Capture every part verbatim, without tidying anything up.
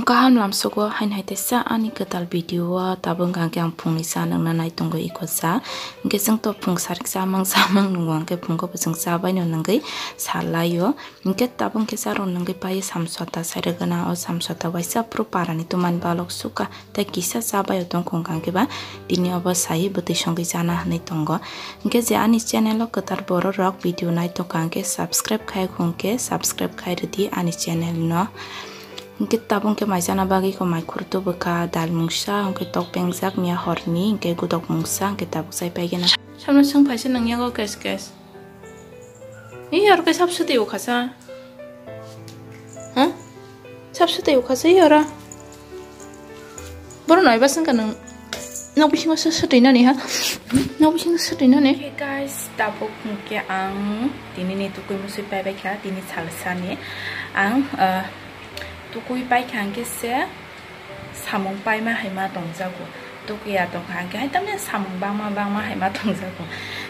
Kaham lamsogo hain hai teisa ani kwtal video o tabuk hwnkha khe ang phungni cha nangna nai tongo iko cha. Hwnkhe chwng to phung sarik chamang chamang nungo hwnkhe phungo bo chwng cha baino nangwi salaio. Hwnkhe tabuk hwnkhe charwk nangwi pai samsota sairwgana o samsota waisa phuru parani twmani balok suka. Tei kisa cha bai o tongkha hwnkha khe ba tini obo sai bwtwi songwi chana hwnwi tongo. Hwnkhe je ani channel o kwtal borok rok video nai tongkha hwnkhe subscribe khai hwnkhe subscribe khai rwdi ani channel no. Hwnkhe tabuk hwnkhe mai chana bagwi kho mai khurtu bwkha dal mungsa hwnkhe tok pengjak miya horni hwnkhe gudok mungsa hwnkhe tabuk chai paigena. Samno swng phaisa nang yago kes kes. Ni yor ke sab sudi ukhasa. Ha? Sab sudi ukhasa yor. Boro noi ba sangka nang. Nok bisingo se sudi nani ha. Nok bisingo sudi nani. Hey guys, tabuk hwnkhe ang tini ni tukui musui pai bai kha, tini salsa ni. Ang, eh, tukui pai kha hwnkhe se samung paima hai ma tongjago. Tukya tongkha hwnkhe hai tamni samung bangma bangma hai ma tongjago.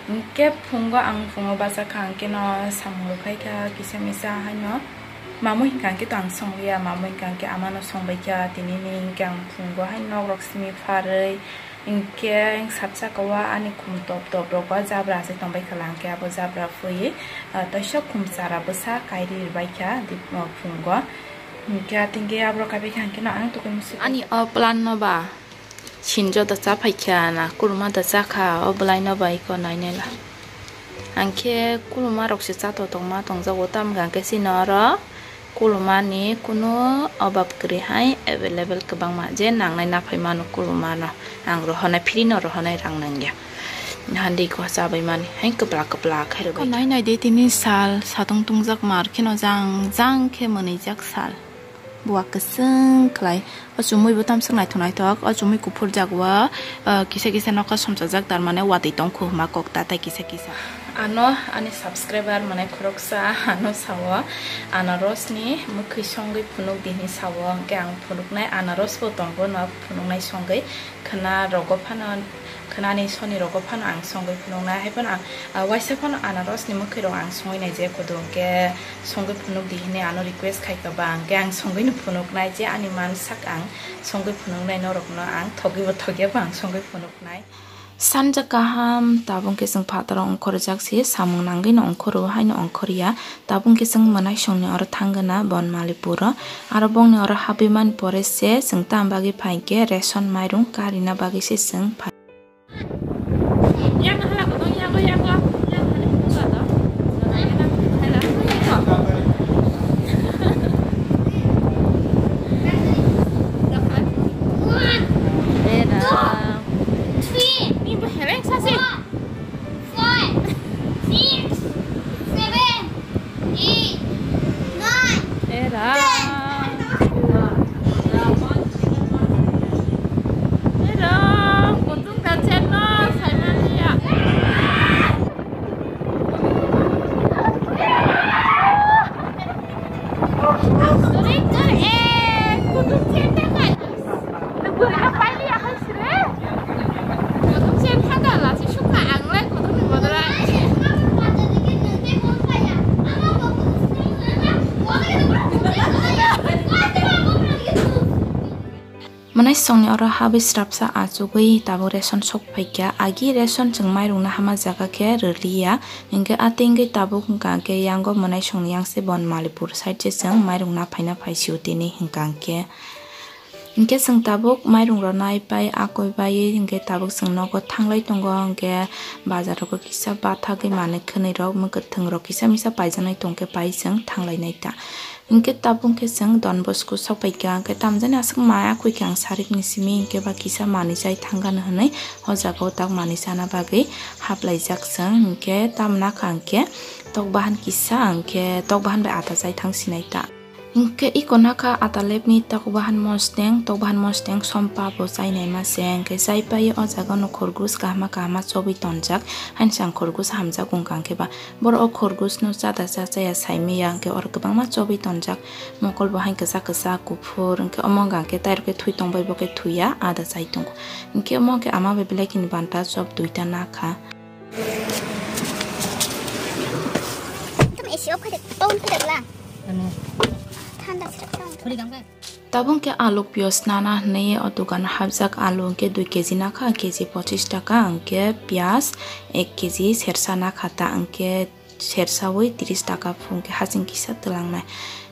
Hwnkhe phungo ang phungo bachakha hwnkhe no samung rwkhaikha kisa misa haino. Mamui hwnkha hwnkhe to ang songliya, mamui hwnkha hwnkhe amano songbaikha. Tinini hwnkhe ang phungo hai nok rok simi pharwi hwnkhe sapsakao ani khum top top rogo jabra se tongbaikha hwnkhe abo jabra phui, ah, toisa khum chara bwsa kairi rwbaikha di, ah, phungo. Hwnkhe atingkhe aborok kaibaikha hwnkhe no ang tokoi musi. Ani o plan no ba sinjo da cha phaikha na, kuruma da chakha, o bwlai no ba iko nainai la. Angkhe kuruma rok se cha to tongma tongjago, tamga angkhe chini oro kuruma ni kunu obab kwrwi hai available kwbangma je nangnai naphai mano kuruma no. Ang rohonai, free no rohonai rang nangya. Handi ko chabai mani, hai kwpla kwpla khairok. Ko nai nai de tini sal, satung tungjak mar kheno jang jang khe mwnwijak sal. Buwa kwswng khlai. O chumui bo tamswk naithok naithok, o chumui kuphur jago, ah, kisa kisa nokha somsajak, tar mane watwi tong kho hwnma kok ta tai kisa kisa. Ano ani subscriber mane khoroksa ano sao, anaros ni mwkhwi songwi phunuk di hinwi sao, hwnkhe ang phunuknai anaros bo tongo no phunuknai songwi. Khwna rogo phano, khwnani soni rogo phano ang songwi phunuknai, hai phano ang, ah, waisa phano anaros ni mwkhwi rok ang songwi nai je kodo, hwnkhe songwi phunuk di hinwi ano request khai kha ba, hwnkhe ang songwi no phunuknai je ani man sak ang songwi phunuknai, norok no ang thogwi bo thogya bo ang songwi phunuknai. Sanja kaham, tabuk khe chwng phataro ongkhorjak se, samung nangwi no ongkhoro, haino ongkhorya. Tabuk khe chwng mwnaisongni oro thangna Bonmalipuro. Aro bongni oro habwi mani pore se chwng tam bagwi phai khe ration mairung karina bagwi se chwng phai. Five, six, seven, eight, nine, era. Ten. Era, kutung kachen no, saimania. Kutung, eh, kutung chen ta kai. Nang bwrwi no pailiya hai sire. Kutung chen thada la se sukha ang lai kutung ni bodol ai. Mwnaisongni oro habwi srapsa achugwi tabuk ration sok phaikha. Agi ration chwng mairung na hama jaga khe rwliya. Hinkhe atengwi tabuk hwnkha khe yango mwnaisongni yang se Bonmalipur side se chwng mairung na phaina phaisio tini hwnkha khe. Hinkhe chwng tabuk mairung rok nai pai akoi bai hinkhe tabuk chwng nogo thanglai tongo, hinkhe bazar rogo kisa bathagwi manwi khwnwi rok mwkhwtwng rok kisa misa paijaknai tongkhe pai chwng thanglainai ta. Hinkhe tabuk khe chwng Don Bosco sokphaikha, hinkhe tamjani aswk mai akhuikha ang sarikni simi, hinkhe ba kisa manwi chai thangano hwnwi o jaga o tak manwi chana bagwi haplaijak chwng, hinkhe tamna kha hinkhe tok bahan kisa, hinkhe tok bahan bai ata chai thang sinai ta. Hinkhe iko nakha ata lepni tok bahan mosteng, tok bahan mosteng sompa bo chainaima se, hinkhe chai pai o jaga no khorgus kahama kahama chobwi tonjak, haino chwng khorgus hamjak wngkha hinkhe ba. Borok o khorgusno chada cha chaya saimaya, hinkhe oro kwbangma chobwi tonjak. Mokol bo hai kwchak kwchak kuphur, hinkhe omo wngkha hinkhe tai rok khe thwi tongbai bo khe thwiya, ada chai tongo. Hinkhe omo khe ama bai belai khini banta chop duita nakha. Tamo A C off khai de, on khai de bwla. Ano. Tabuk hwnkhe alu piyaj nana hinwi o dogano hapjak, alu hwnkhe dui kg nakha, kg pochis taka, hwnkhe piyaj ek kg sersa nakha ta, hwnkhe sersawi tris taka phu hwnkhe haching kisa twlangnai.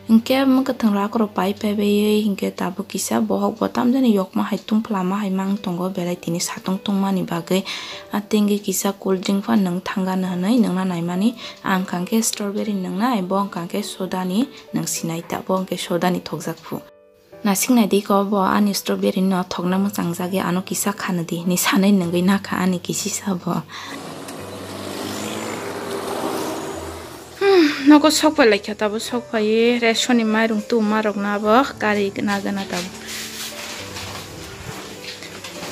Hwnkhe mwkhwtwng rakrok pai paibai hwnkhe tabuk kisa bohok bo tamjani yokma hai tungphla ma hai mang tongo belai tini satung tungmani bagwi. A tengwi kisa cool drink phan nwng thangano hinwi nwngna naimani. Ang hwnkhe strawberry nwngnai, bo hwnkhe sodani nwng sinai ta, bo hwnkhe sodani thokjak phu. Nasing nai di ko bo ani strawberry no thokna mwchang jagwi ano kisa khana di hinwi sanwi nwngwi nakha ani kisisa bo. Hmm, nogo sok pai laikha tabuk, sok pai ration ni mairung tuma rok na bo kari gana gana tabuk.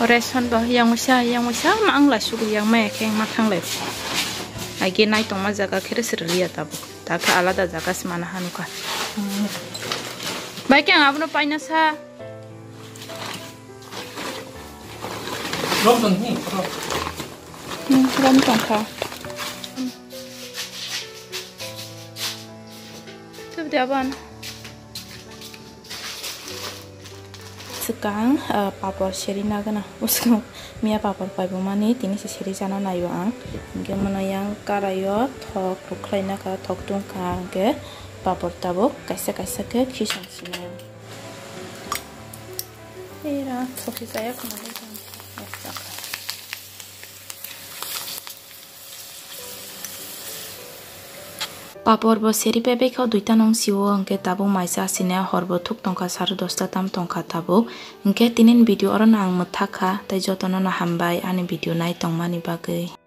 Ration bo yang masa yang masa ma ang la sugu yang maya khe ma thang lai. Agi nai tongma jaga khe sir liya tabuk. Ta khe alada jaga se mana hanukha. Bai khe ang abono paina sa. Rom tong hi, rom. Hmm, rom tongkha. Tubdi abon. Swkang, ah, papor seri nagana. Swkang miya papor paibomani tini se seri jana naio ang. Hwnkhe mono yang karaio thok rwkhlai naka, thok tungkha, hwnkhe papor tabuk kaisa kaisa khe khisang sinai. Era thok se jaya khwna. Papor bo seri bebek kho duita nung sio, hwnkhe tabuk maisa asine hor bo thuk tongkha, sare dosta tam tongkha tabuk. Hwnkhe tinin video oro no ang mwthakha, tei jotono no hambai ani video nai tongmani bagwi.